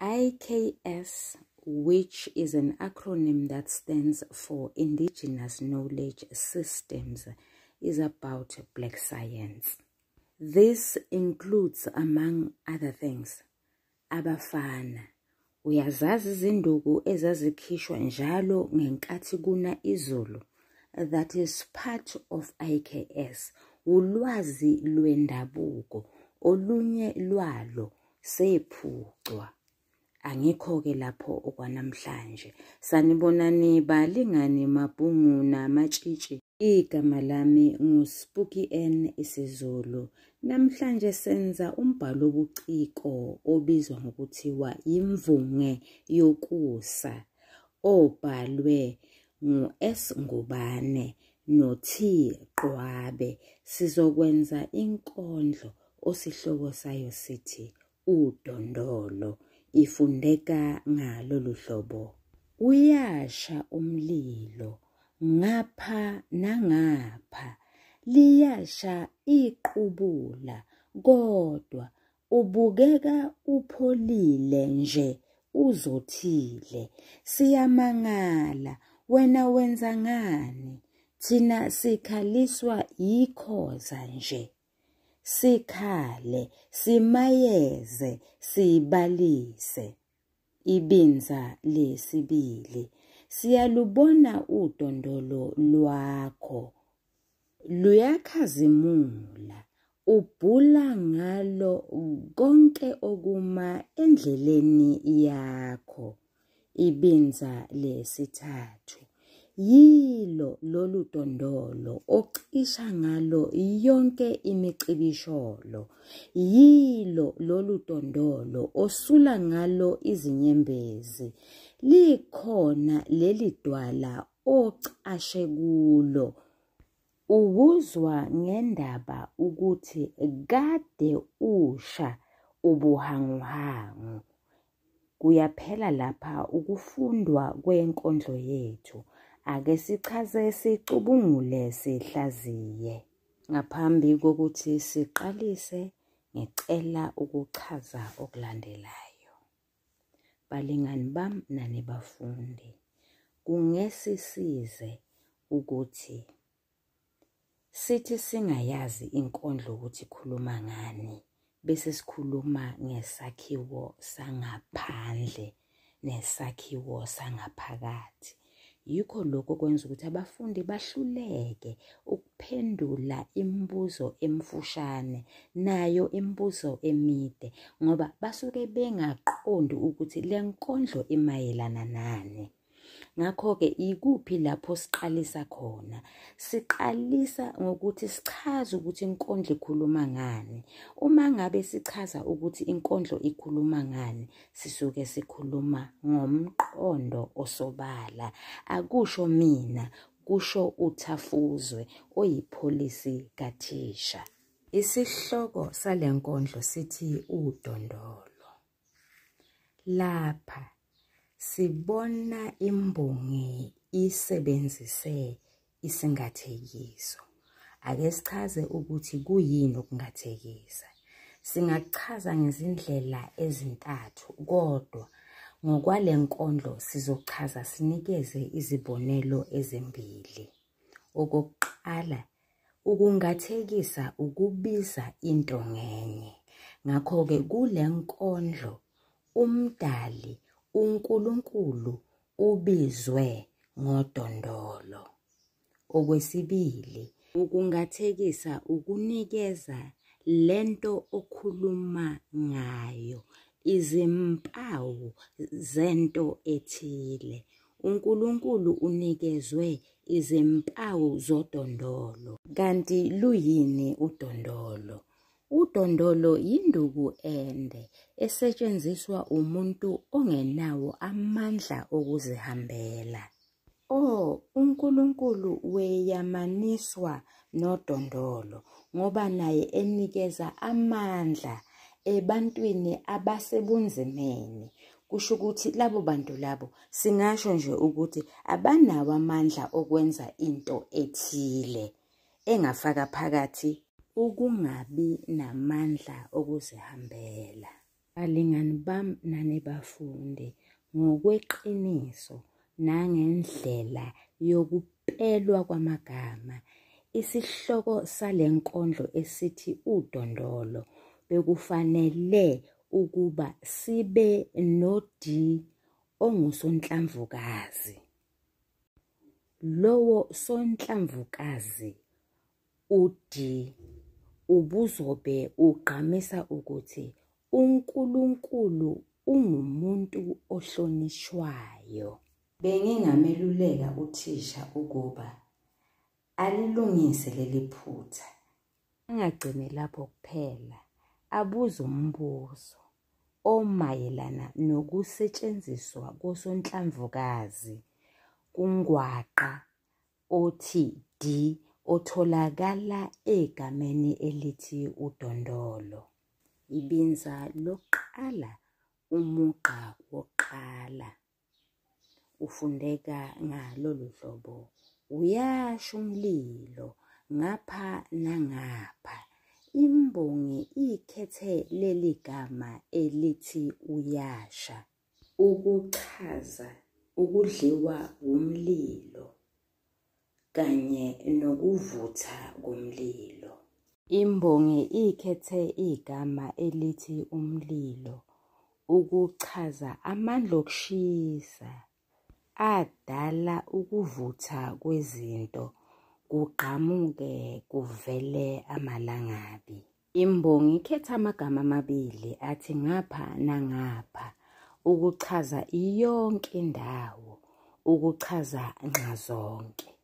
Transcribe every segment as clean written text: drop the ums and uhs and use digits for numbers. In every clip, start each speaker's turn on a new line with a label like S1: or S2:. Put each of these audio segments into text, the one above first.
S1: IKS, which is an acronym that stands for Indigenous Knowledge Systems, is about Black science. This includes, among other things, abafana. Uyazazi izinduku ezazikhishwa njalo ngenkathi kuna izulu? That is part of IKS. Ulwazi lwendabuko, olunye lwalo sephucwa. Angikho-ke lapho okwanamhlanje. Sanibonani balingani mabhungu namatshitshi. Igama lami nguSpooky N isiZulu. Namhlanje senza umbhalo wobuciko obizwa ngokuthiwa Imvunge Yokusa, obhalwe ngu-S Ngubane no-T Qwabe. Sizokwenza inkondlo osihloko sayo sithi Udondolo. Ifundeka ngalolu hlobo. Uyasha umlilo ngapha nangapha, liyasha iqubula, kodwa ubukeka upholile nje uzothile. Siyamangala, wena wenza ngani? Thina sikhaliswa yikhoza nje. Sikhale, simayeze, sibalise. Ibinza lesibili. Siyalubona udondolo lwakho, luyakhazimula, ubhula ngalo konke okuma endleleni yakho. Ibinza lesithathu. Yilo lolu dondolo ocisha ngalo yonke imicibisholo. Yilo lolu dondolo osula ngalo izinyembezi. Likhona leli dwala ocashe kulo. Uwuzwa ngendaba ukuthi kade usha ubuhanguhangu. Kuyaphela lapha ukufundwa kwenkondlo yethu. Ake sichaze, sicubungule, sihlaziye. Ngaphambi kokuthi siqalise, ngicela ukuchaza okulandelayo. Balingani bami nani bafundi, kungesisize ukuthi sithi singayazi inkondlo ukuthi ikhuluma ngani, bese sikhuluma ngesakhiwo sangaphandle nesakhiwo sangaphakathi. Yikho lokho kwenza ukuthi abafundi bahluleke ukuphendula imibuzo emfushane nayo imibuzo emide, ngoba basuke bengaqondi ukuthi le nkondlo imayelana nani. Ngakho-ke ikuphi lapho siqalisa khona? Siqalisa ngokuthi sichaze ukuthi inkondlo ikhuluma ngani. Uma ngabe sichaza ukuthi inkondlo ikhuluma ngani, sisuke sikhuluma ngomqondo osobala. Akusho mina, kusho uThafuzwe oyipholisi kathisha. Isihloko sale nkondlo sithi Udondolo. Lapha sibona imbongi isebenzise isingathekiso. Ake sichaze ukuthi kuyini ukungathekisa. Singachaza ngezindlela ezintathu, kodwa ngokwale nkondlo sizochaza sinikeze izibonelo ezimbili. Okokuqala, ukungathekisa ukubiza into ngenye. Ngakho-ke kule nkondlo umdali uNkulunkulu ubizwe ngodondolo. Okwesibili, ukungathekisa ukunikeza lento okhuluma ngayo izimpawu zento ethile. uNkulunkulu unikezwe izimpawu zodondolo. Kanti luyini udondolo? Udondolo yinduku ende esetshenziswa umuntu ongenawo amandla okuzihambela. Oh, uNkulunkulu weyamaniswa nodondolo ngoba naye enikeza amandla ebantwini abasebunzimeni. Kusho ukuthi labo bantu labo singasho nje ukuthi abanawo amandla okwenza into ethile engafaka phakathi ukungabi namandla okuzihambela. Balingani bami nani bafundi, ngokweqiniso nangendlela yokupelwa kwamagama, isihloko sale nkondlo esithi Udondolo bekufanele ukuba sibe no-D ongusonhlamvukazi. Lowo sonhlamvukazi u-D ubuzobe ugqamisa ukuthi uNkulunkulu ungumuntu ohlonishwayo. Bengingameluleka uthisha ukuba alilungise leli phutha. Angagcini lapho kuphela, abuze umbuzo omayelana nokusetshenziswa kosonhlamvukazi kungwaqa othi D otholakala egameni elithi udondolo. Ibinza lokuqala umugqa wokuqala ufundeka ngalolu hlobo. Uyasha umlilo ngapha nangapha. Imbongi ikhethe leli gama elithi uyasha ukuchaza ukudliwa wumlilo kanye nokuvutha komlilo. Imbongi ikhethe igama elithi umlilo ukuchaza amandla okushisa adala ukuvutha kwezinto kugqamuke kuvele amalangabi. Imbongi ikhetha amagama amabili athi ngapha nangapha ukuchaza yonke indawo, ukuchaza nxazonke.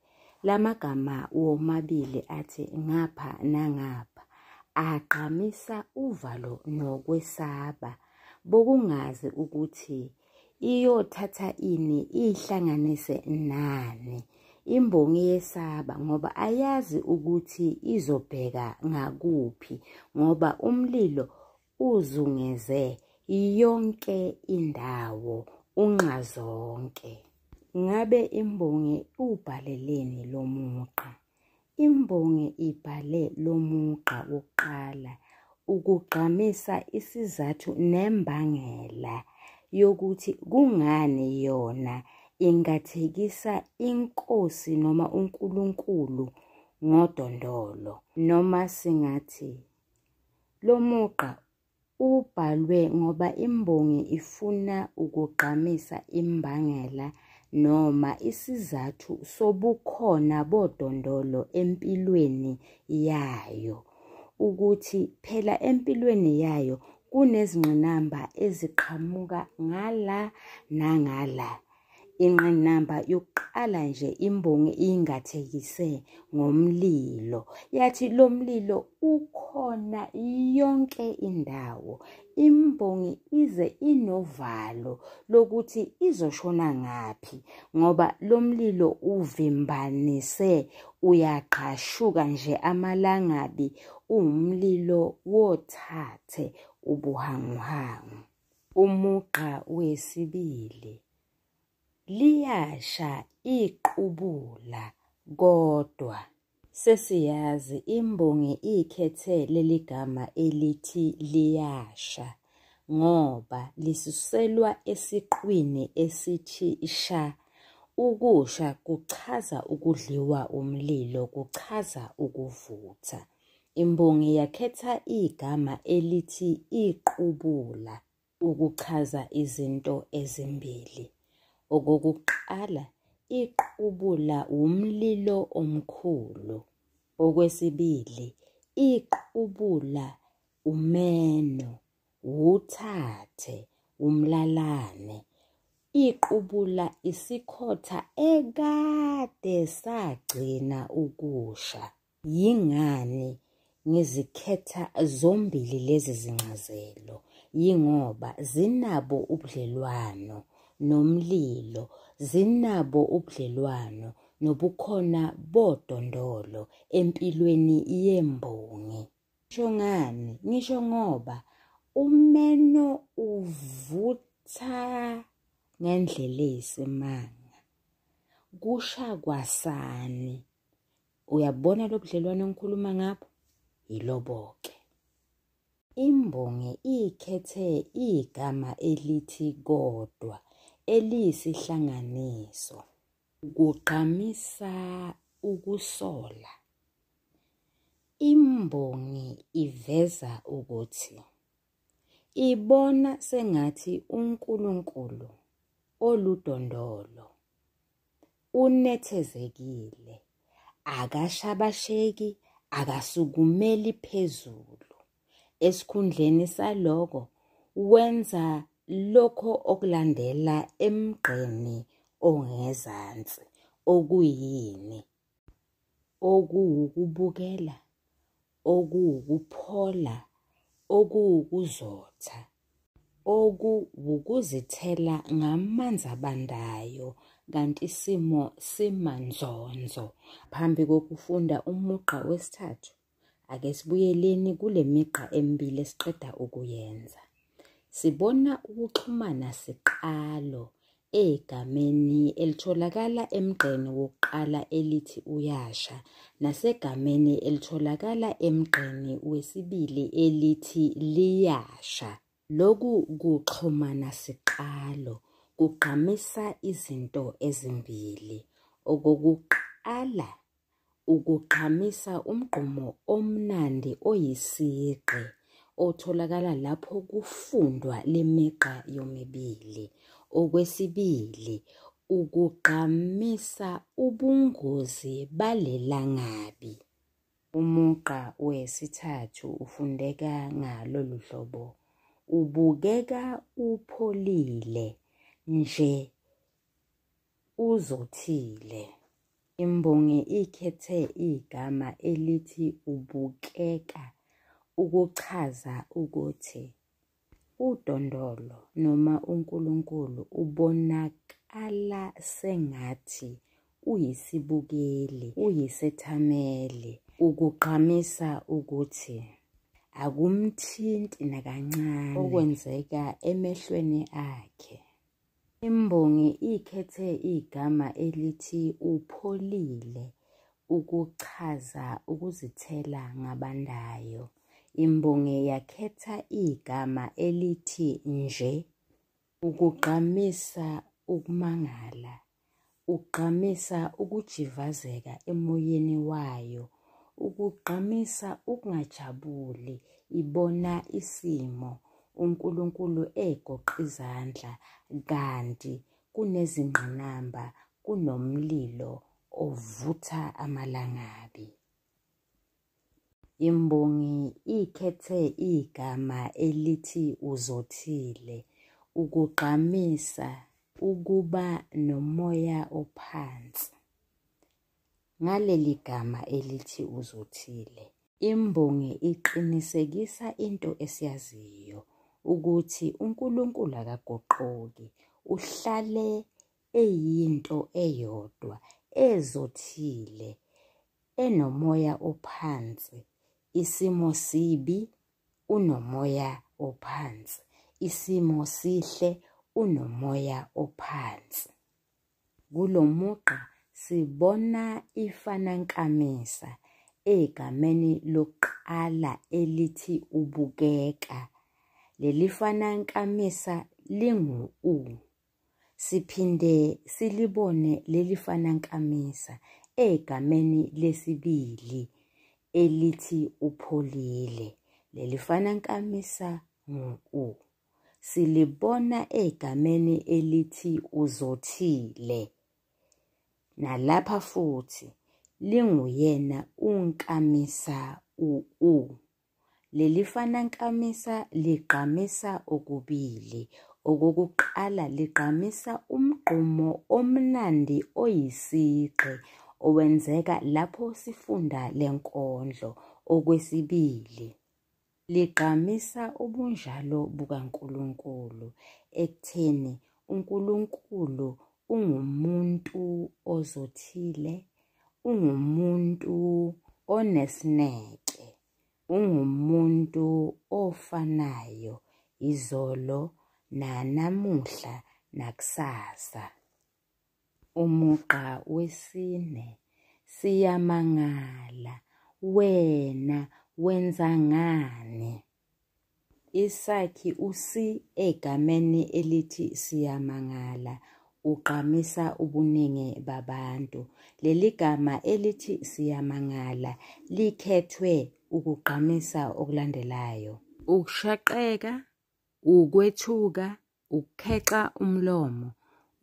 S1: Lamagama womabili athi ngapha nangapha agqamisa uvalo nokwesaba bokungazi ukuthi iyothatha ini ihlanganise nani. Imbongi yesaba ngoba ayazi ukuthi izobheka ngakuphi ngoba umlilo uzungeze yonke indawo unxazonke. Ngabe imbongi ubhaleleni lo mugqa? Imbongi ibhale lo mugqa wokuqala ukugqamisa isizathu nembangela yokuthi kungani yona ingathekisa inkosi noma uNkulunkulu ngodondolo. Noma singathi lo mugqa ubhalwe ngoba imbongi ifuna ukugqamisa imbangela noma isizathu sobukhona bodondolo empilweni yayo. Ukuthi phela empilweni yayo kunezingqinamba eziqhamuka ngala nangala. Ingqinamba yokuqala nje imbongi ingathekise ngomlilo. Yathi lo mlilo ukhona yonke indawo. Imbongi ize inovalo lokuthi izoshona ngaphi ngoba lo mlilo uvimbanise uyaqhashuka nje amalangabi uwumlilo wothathe ubuhanguhangu. Umugqa wesibili liyasha iqubula kodwa. Sesiyazi imbongi ikhethe leli gama elithi liyasha ngoba lisuselwa esiqwini esithi sha. Ukusha kuchaza ukudliwa umlilo, kuchaza ukuvutha. Imbongi yakhetha igama elithi iqubula ukuchaza izinto ezimbili. Okokuqala, iqubula umlilo omkhulu. Okwesibili, iqubula umeno, wuthathe, umlalane. Iqubula isikhotha ekade sagcina ukusha. Yingani ngizikhetha zombili lezi zincazelo? Yingoba zinabo ubudlelwano nomlilo, zinabo ubudlelwano nobukhona bodondolo empilweni yembongi. Ngisho ngani? Ngisho ngoba umeno uvutha ngendlela eyisimanga. Kusha kwasani. Uyabona lo budlelwano engikhuluma ngabo? Yilobo-ke. Imbongi ikhethe igama elithi kodwa eliyisihlanganiso ukugqamisa ukusola. Imbongi iveza ukuthi ibona sengathi uNkulunkulu oludondolo unethezekile, akashabasheki, akasukumeli phezulu. Esikhundleni saloko wenza lokho okulandela emgqeni ongezansi, okuyini? Okuwukubukela, okuwukuphola, okuwukuzotha, okuwukuzithela ngamanzi abandayo kanti isimo simanzonzo. Phambi kokufunda umugqa wesithathu, ake sibuyeleni kule migqa emibili esiqeda ukuyenza. Sibona ukuxhumana siqalo egameni elitholakala emgqeni wokuqala elithi uyasha nasegameni elitholakala emgqeni wesibili elithi liyasha. Lokhu kuxhumana siqalo kugqamisa izinto ezimbili. Okokuqala, ukugqamisa umgqumo omnandi oyisigqi otholakala lapho kufundwa le migqa yomibili. Okwesibili, ukugqamisa ubungozi balelangabi. Umugqa wesithathu ufundeka ngalolu hlobo: ubukeka upholile nje uzothile. Imbongi ikhethe igama elithi ubukeka ukuchaza ukuthi udondolo noma uNkulunkulu ubonakala sengathi uyisibukeli, uyisethameli, ukugqamisa ukuthi akumthinti nakancane okwenzeka emehlweni akhe. Imbongi ikhethe igama elithi upholile ukuchaza ukuzithela ngabandayo. Imbongi yakhetha igama elithi nje ukugqamisa ukumangala, ukugqamisa ukujivazeka emoyeni wayo, ukugqamisa ukungajabuli, ibona isimo uNkulunkulu egoqa izandla kanti kunezingqinamba, kunomlilo ovutha amalangabi. Imbongi ikhethe igama elithi uzothile ukugqamisa ukuba nomoya ophansi. Ngaleli gama elithi uzothile, imbongi iqinisekisa into esiyaziyo ukuthi uNkulunkulu akaguquki, uhlale eyinto eyodwa, ezothile, enomoya ophansi. Isimo sibi, unomoya ophansi. Isimo sihle, unomoya ophansi. Kulo mugqa sibona ifanankamisa egameni lokuqala elithi ubukeka. Leli fanankamisa lingu-u. Siphinde silibone leli fanankamisa egameni lesibili elithi upholile. Leli fanankamisa ngu-u. Silibona egameni elithi uzothile. Nalapha futhi linguyena unkamisa u-u. Leli fanankamisa ligqamisa okubili. Okokuqala ligqamisa umgqumo omnandi oyisigqi owenzeka lapho sifunda le nkondlo. Okwesibili, ligqamisa ubunjalo bukaNkulunkulu ekutheni uNkulunkulu ungumuntu ozothile, ungumuntu onesineke, ungumuntu ofanayo izolo nanamuhla nakusasa. Umugqa wesine, siyamangala, wena wenza ngani? Isakhi u-si egameni elithi siyamangala ugqamisa ubuningi babantu. Leli gama elithi siyamangala likhethwe ukugqamisa okulandelayo. Ukushaqeka, ukwethuka, ukukhexa umlomo,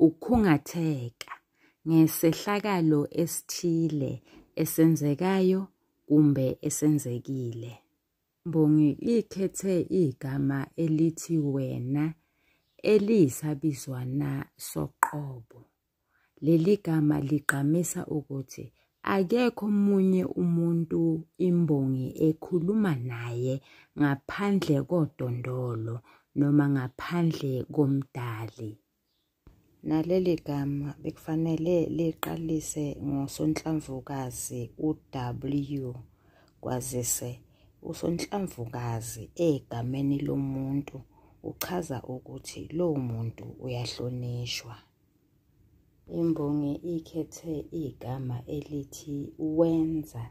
S1: ukukhungatheka ngesehlakalo esithile esenzekayo kumbe esenzekile. Imbongi ikhethe igama elithi wena eliyisabizwana soqobo. Leli gama ligqamisa ukuthi akekho omunye umuntu imbongi ekhuluma naye ngaphandle kodondolo noma ngaphandle komdali. Naleli gama bekufanele liqalise ngosonhlamvukazi u-W kwazise usonhlamvukazi egameni lomuntu uchaza ukuthi lowo muntu uyahlonishwa. Imbongi ikhethe igama elithi wenza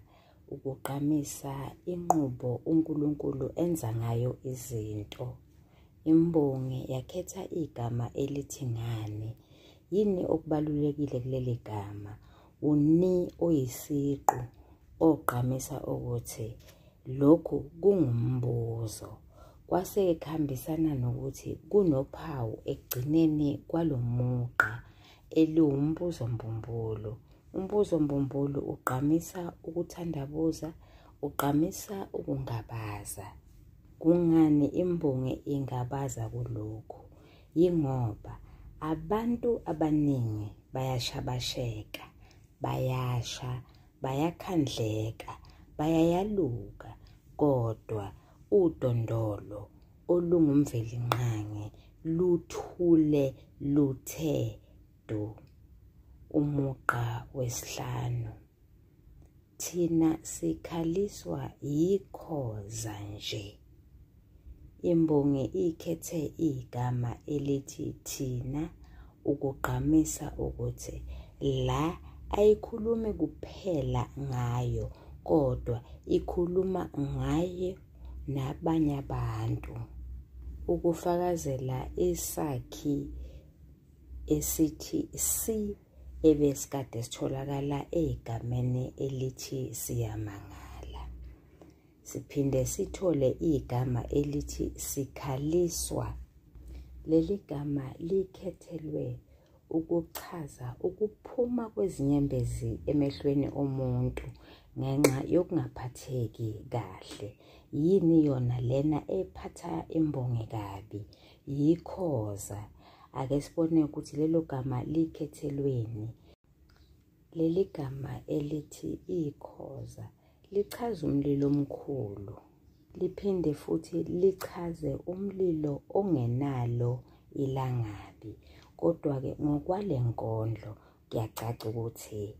S1: ukugqamisa inqubo uNkulunkulu enza ngayo izinto. Imbongi yakhetha igama elithi ngani. Yini okubalulekile kuleli gama? Uni oyisiqu ogqamisa ukuthi lokhu kungumbuzo. Kwase kuhambisana nokuthi kunophawu ekugcineni kwalo mugqa eliwumbuzo mbumbulu. Umbuzo mbumbulu ugqamisa ukuthandabuza, ugqamisa ukungabaza. Kungani imbongi ingabaza kulokhu? Yingoba abantu abaningi bayashabasheka, bayasha, bayakhandleka, bayayaluka, kodwa udondolo olungumvelinqangi luthule luthe du. Umugqa wesihlanu. Thina sikhaliswa yikhoza nje. Imbongi ikhethe igama elithi thina ukugqamisa ukuthi la ayikhulumi kuphela ngayo kodwa ikhuluma ngaye nabanye abantu. Ukufakazela isakhi esithi si ebesikade sitholakala egameni elithi siyamangala. Siphinde sithole igama elithi sikhaliswa. Leli gama likhethelwe ukuchaza ukuphuma kwezinyembezi emehlweni omuntu ngenxa yokungaphatheki kahle. Yini yona lena ephatha imbongi kabi? Yikhoza. Ake sibone ukuthi lelo gama likhethelweni. Leli gama elithi ikhoza lichaza umlilo omkhulu. Liphinde futhi lichaze umlilo ongenalo ilangabi. Kodwa-ke ngokwale nkondlo kuyacaca ukuthi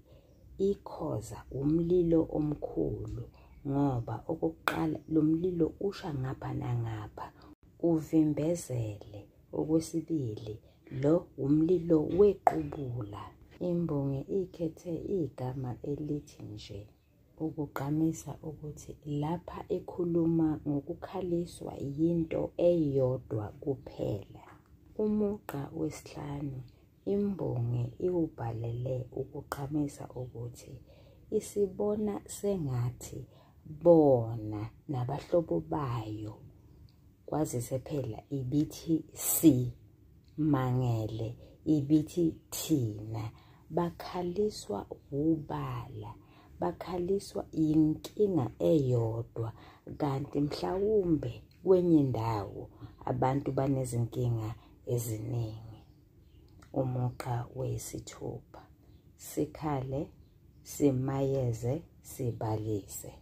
S1: ikhoza umlilo omkhulu ngoba okokuqala lo mlilo usha ngapha nangapha uvimbezele. Okwesibili, lo wumlilo wequbula. Imbongi ikhethe igama elithi nje ukugqamisa ukuthi lapha ikhuluma ngokukhaliswa yinto eyodwa kuphela. Umugqa wesihlanu imbongi iwubhalele ukugqamisa ukuthi isibona sengathi bona nabahlobo bayo kwazise phela ibithi si mangele ibithi thina bakhaliswa wubala bakhaliswa yinkinga eyodwa kanti mhlawumbe kwenye indawo abantu banezinkinga eziningi. Umugqa wesithupha sikhale simayeze sibalise.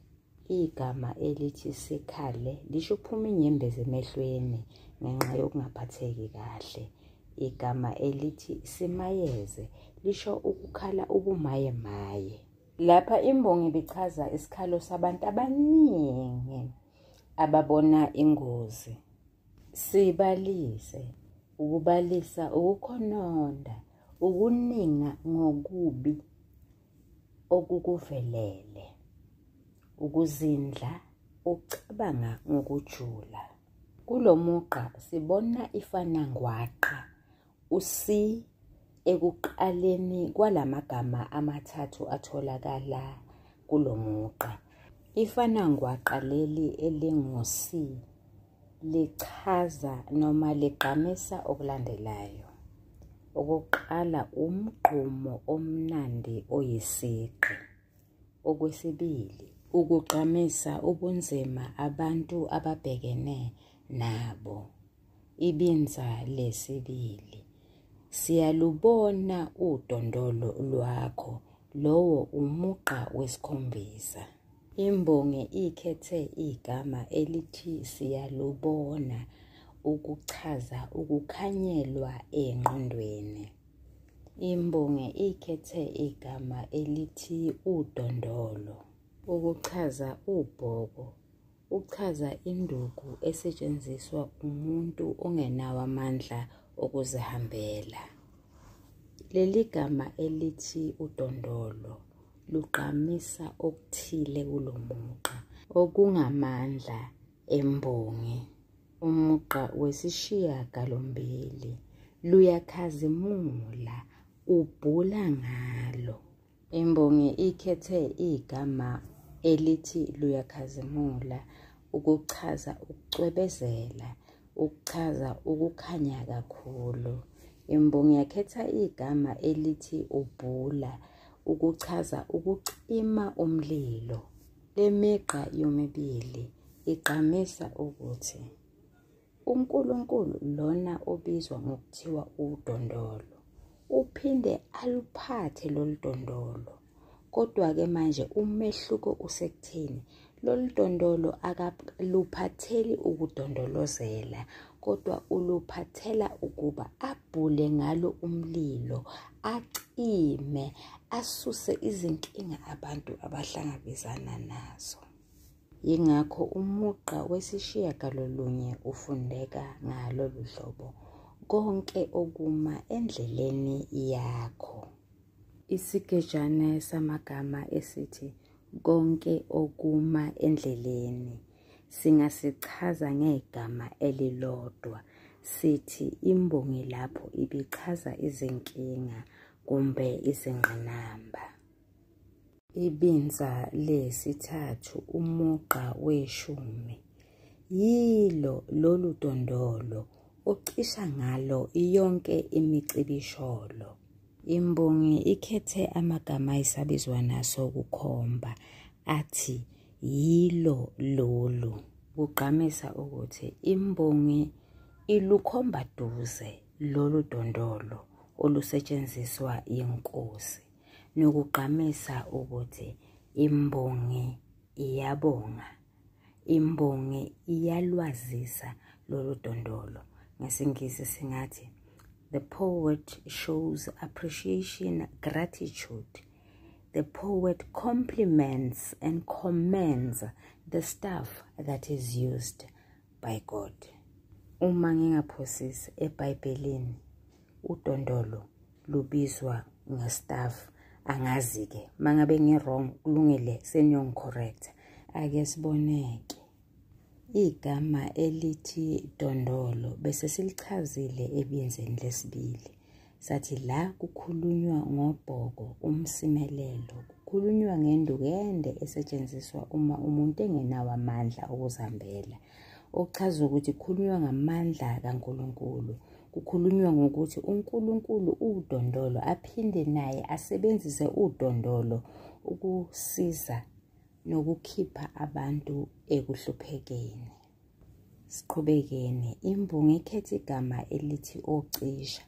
S1: Igama elithi sikhale lisho ukuphuma inyembezi emehlweni ngenxa yokungaphatheki kahle. Igama elithi simayeze lisho ukukhala ubumayemaye. Lapha imbongi ibichaza isikhalo sabantu abaningi ababona ingozi. Sibalise, ukubalisa ukukhononda, ukuninga ngokubi okukuvelele, ukuzindla, ukucabanga ngokujula. Kulo mugqa sibona ifanangwaqa u-C ekuqaleni kwalamagama amathathu atholakala kulo mugqa. Ifanangwaqa leli elingu-C lichaza noma ligqamisa okulandelayo. Okokuqala, umgqumo omnandi oyisigqi. Okwesibili, ukugqamisa ubunzima abantu ababhekene nabo. Ibinza lesibili, siyalubona udondolo lwakho, lowo umugqa wesikhombisa. Imbongi ikhethe igama elithi siyalubona ukuchaza ukukhanyelwa engqondweni. Imbongi ikhethe igama elithi udondolo ukuchaza ubhoko, uchaza induku esetshenziswa umuntu ongenawo amandla okuzihambela. Leli gama elithi udondolo lugqamisa okuthile kulo mugqa okungamandla embongi. Umugqa wesishiyagalombili luyakhazimula ubhula ngalo. Imbongi ikhethe igama elithi luyakhazimula ukuchaza ukucwebezela, ukuchaza ukukhanya kakhulu. Imbongi yakhetha igama elithi ubhula ukuchaza ukucima umlilo. Le migqa yomibili igqamisa ukuthi uNkulunkulu lona obizwa ngokuthiwa udondolo uphinde aluphathe lolu dondolo. Kodwa-ke manje umehluko usekutheni lolu dondolo akaluphatheli ukudondolozela, kodwa uluphathela ukuba abhule ngalo umlilo, acime, asuse izinkinga abantu abahlangabezana nazo. Yingakho umugqa wesishiyagalolunye ufundeka ngalolu hlobo: konke okuma endleleni yakho. Isigejane samagama esithi konke okuma endleleni singasichaza ngegama elilodwa, sithi imbongi lapho ibichaza izinkinga kumbe izingqinamba. Ibinza lesithathu, umugqa weshumi, yilo lolu dondolo ocisha ngalo yonke imicibisholo. Imbongi ikhethe amagama ayisabizwana sokukhomba athi yilo lolu. Kugqamisa ukuthi imbongi ilukhomba duze lolu dondolo olusetshenziswa yinkosi, nokugqamisa ukuthi imbongi iyabonga, imbongi iyalwazisa lolu dondolo. NgesiNgisi singathi the poet shows appreciation, gratitude. The poet compliments and commends the staff that is used by God. Uma ngingaphosisi eBhayibhelini udondolo lubizwa nge-staff, angazi-ke mangabe ngi-wrong kulungile seniyongi-correct. Ake siboneke igama elithi dondolo bese silichazile ebinzeni lesibili. Sathi la kukhulunywa ngobhoko, umsimelelo, kukhulunywa ngenduku ende esetshenziswa uma umuntu engenawo amandla okuzihambela, okuchaza ukuthi kukhulunywa ngamandla kaNkulunkulu. Kukhulunywa ngokuthi uNkulunkulu udondolo, aphinde naye asebenzise udondolo ukusiza nokukhipha abantu ekuhluphekeni. Siqhubekeni, imbongi ikhethe igama elithi ocisha.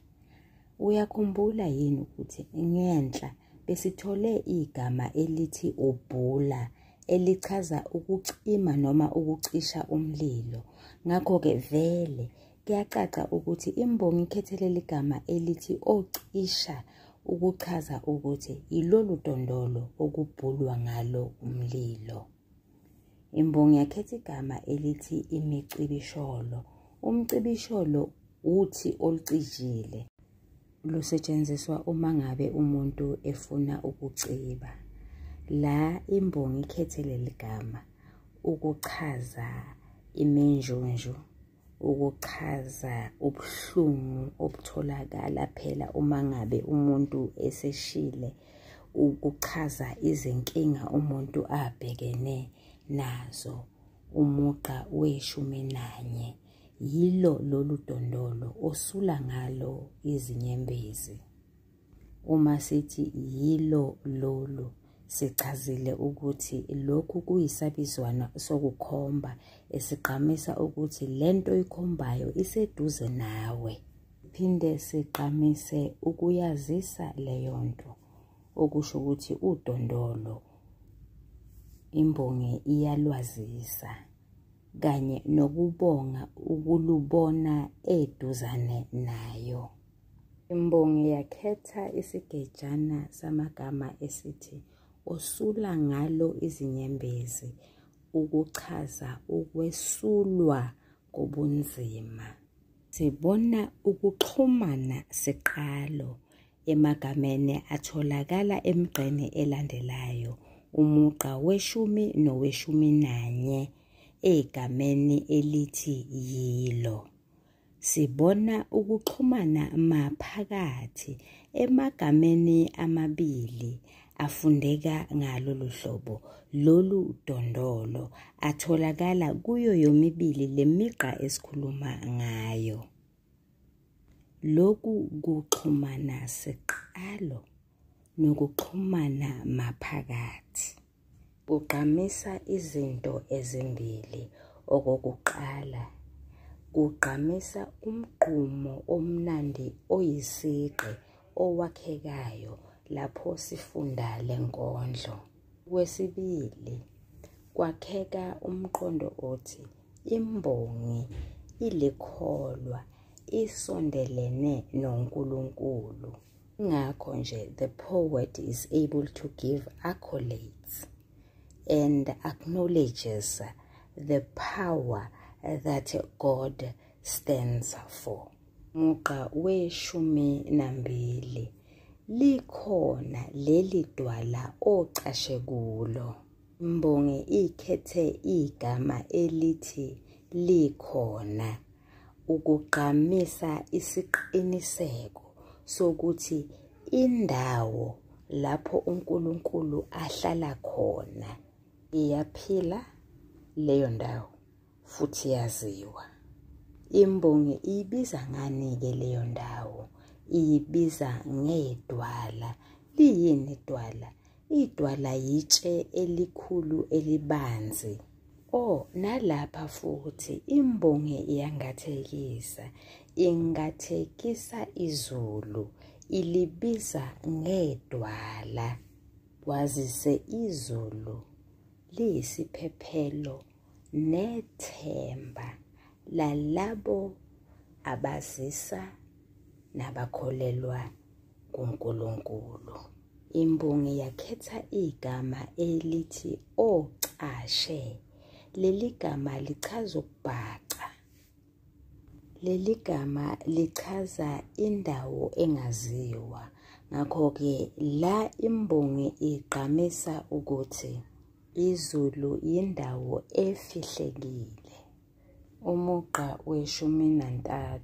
S1: Uyakhumbula yini ukuthi ngenhla besithole igama elithi ubhula elichaza ukucima noma ukucisha umlilo? Ngakho-ke vele kuyacaca ukuthi imbongi ikhethe leli gama elithi ocisha ukuchaza ukuthi yilolu dondolo okubhulwa ngalo umlilo. Imbongi yakhetha igama elithi imicibisholo. Umcibisholo uthi olucijile, lusetshenziswa uma ngabe umuntu efuna ukuciba. La imbongi ikhethe leli gama ukuchaza iminjunju, ukuchaza ubuhlungu obutholakala phela uma ngabe umuntu eseshile, ukuchaza izinkinga umuntu abhekene nazo. Umugqa we-11 yilo lolu dondolo osula ngalo izinyembezi. Uma sithi yilo lolu, sichazile ukuthi lokhu kuyisabizwana sokukhomba esigqamisa ukuthi lento oyikhombayo iseduze nawe. Phinde sigqamise ukuyazisa leyo nto, okusho ukuthi udondolo imbongi iyalwazisa, kanye nokubonga ukulubona eduzane nayo. Imbongi yakhetha isigejana samagama esithi osula ngalo izinyembezi ukuchaza ukwesulwa kobunzima. Sibona ukuxhumana siqalo emagameni atholakala emgqeni elandelayo, umugqa weshumi noweshumi nanye egameni elithi yilo. Sibona ukuxhumana maphakathi emagameni amabili afundeka ngalolu hlobo. Lolu dondolo atholakala kuyo yomibili le migqa esikhuluma ngayo. Lokhu kuxhumana siqalo nokuxhumana maphakathi kugqamisa izinto ezimbili. Okokuqala, kugqamisa umgqumo omnandi oyisigqi owakhekayo lapho sifunda le nkondlo. Okwesibili, kwakheka umqondo othi imbongi ilikholwa, isondelene noNkulunkulu. Ingakho nje the poet is able to give accolades and acknowledges the power that God stands for. Mugqa we-12, likhona leli dwala ocashe kulo. Imbongi ikhethe igama elithi likhona ukugqamisa isiqiniseko sokuthi indawo lapho uNkulunkulu ahlala khona iyaphila leyo ndawo futhi yaziwa. Imbongi iyibiza ngani-ke leyo ndawo? Iyibiza ngedwala. Liyini idwala? Idwala yitshe elikhulu elibanzi. Oh, nalapha futhi imbongi iyangathekisa. Ingathekisa izulu, ilibiza ngedwala. Kwazise izulu liyisiphephelo nethemba lalabo abazisa nabakholelwa kuNkulunkulu. Imbongi yakhetha igama elithi ocashe. Leli gama lichaza ukubhaca. Leli gama lichaza indawo engaziwa. Ngakho-ke la imbongi igqamisa ukuthi izulu yindawo efihlekile. Umugqa we-13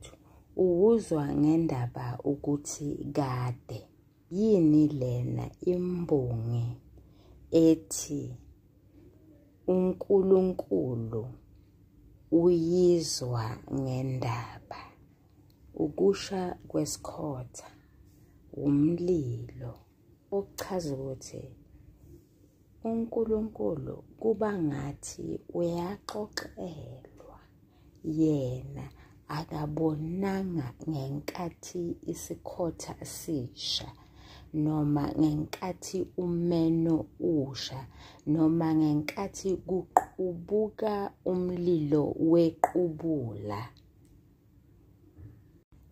S1: uwuzwa ngendaba ukuthi kade. Yini lena imbongi ethi uNkulunkulu uyizwa ngendaba? Ukusha kwesikhotha, umlilo, okuchaza ukuthi uNkulunkulu kuba ngathi uyaxoxelwa, yena akabonanga ngenkathi isikhotha sisha, noma ngenkathi umeno usha, noma ngenkathi kuqubuka umlilo wequbula.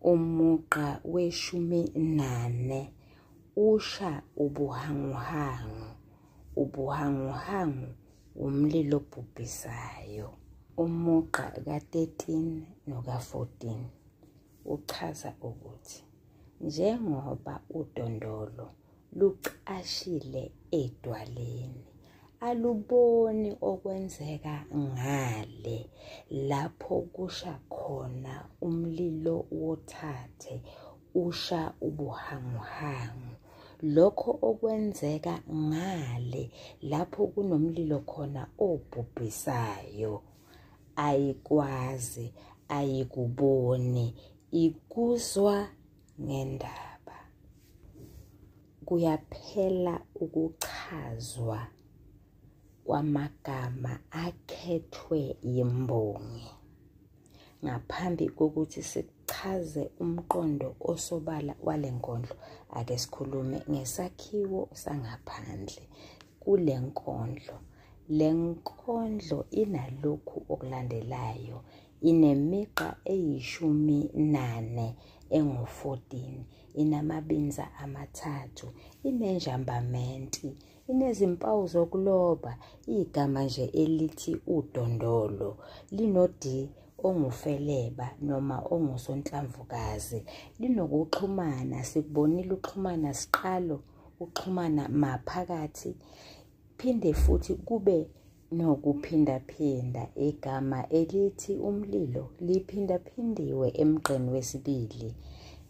S1: Umugqa we-14 usha ubuhanguhangu. Ubuhanguhangu umlilo obhubhisayo. Umugqa ka-13 noka-14 uchaza ukuthi njengoba udondolo lucashile edwaleni, Aluboni okwenzeka ngale lapho kusha khona umlilo wothathe usha ubuhanguhangu. Lokho okwenzeka ngale lapho kunomlilo khona obhubhisayo ayikwazi, ayikuboni, ikuzwa ngendaba. Kuyaphela ukuchazwa kwamagama akhethwe yimbongi. Ngaphambi kokuthi sichaze umqondo osobala wale nkondlo, ake sikhulume ngesakhiwo sangaphandle kule nkondlo. Le nkondlo inalokhu okulandelayo. Inemigqa eyi-14 engu-14, inamabinza amathathu, inenjambamenti, inezimpawu zokuloba, igama nje elithi udondolo, lino-D ongufeleba noma ongusonhlamvukazi, linokuxhumana, sikubonile uxhumana siqalo, uxhumana maphakathi, phinde futhi kube nokuphindaphinda. Igama elithi umlilo liphindaphindiwe emgqeni wesibili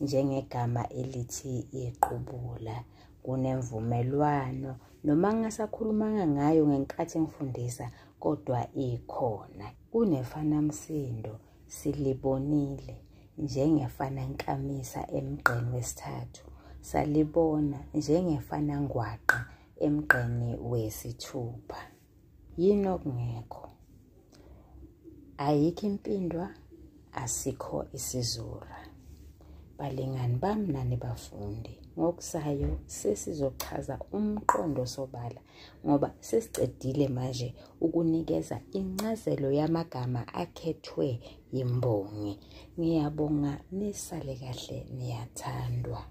S1: njengegama elithi iqubula. Kunemvumelwano noma ngingasakhulumanga ngayo ngenkathi ngifundisa, kodwa ikhona. Kunefanamsindo, silibonile njengefanankamisa emgqeni wesithathu, salibona njengefanangwaqa emgqeni wesithupha. Yini okungekho? Ayikho impindwa, asikho isizura. Balingani bami nani bafundi, ngokuzayo sesizochaza umqondo sobala ngoba sesicedile manje ukunikeza incazelo yamagama akhethwe yimbongi. Ngiyabonga, nisale kahle, niyathandwa.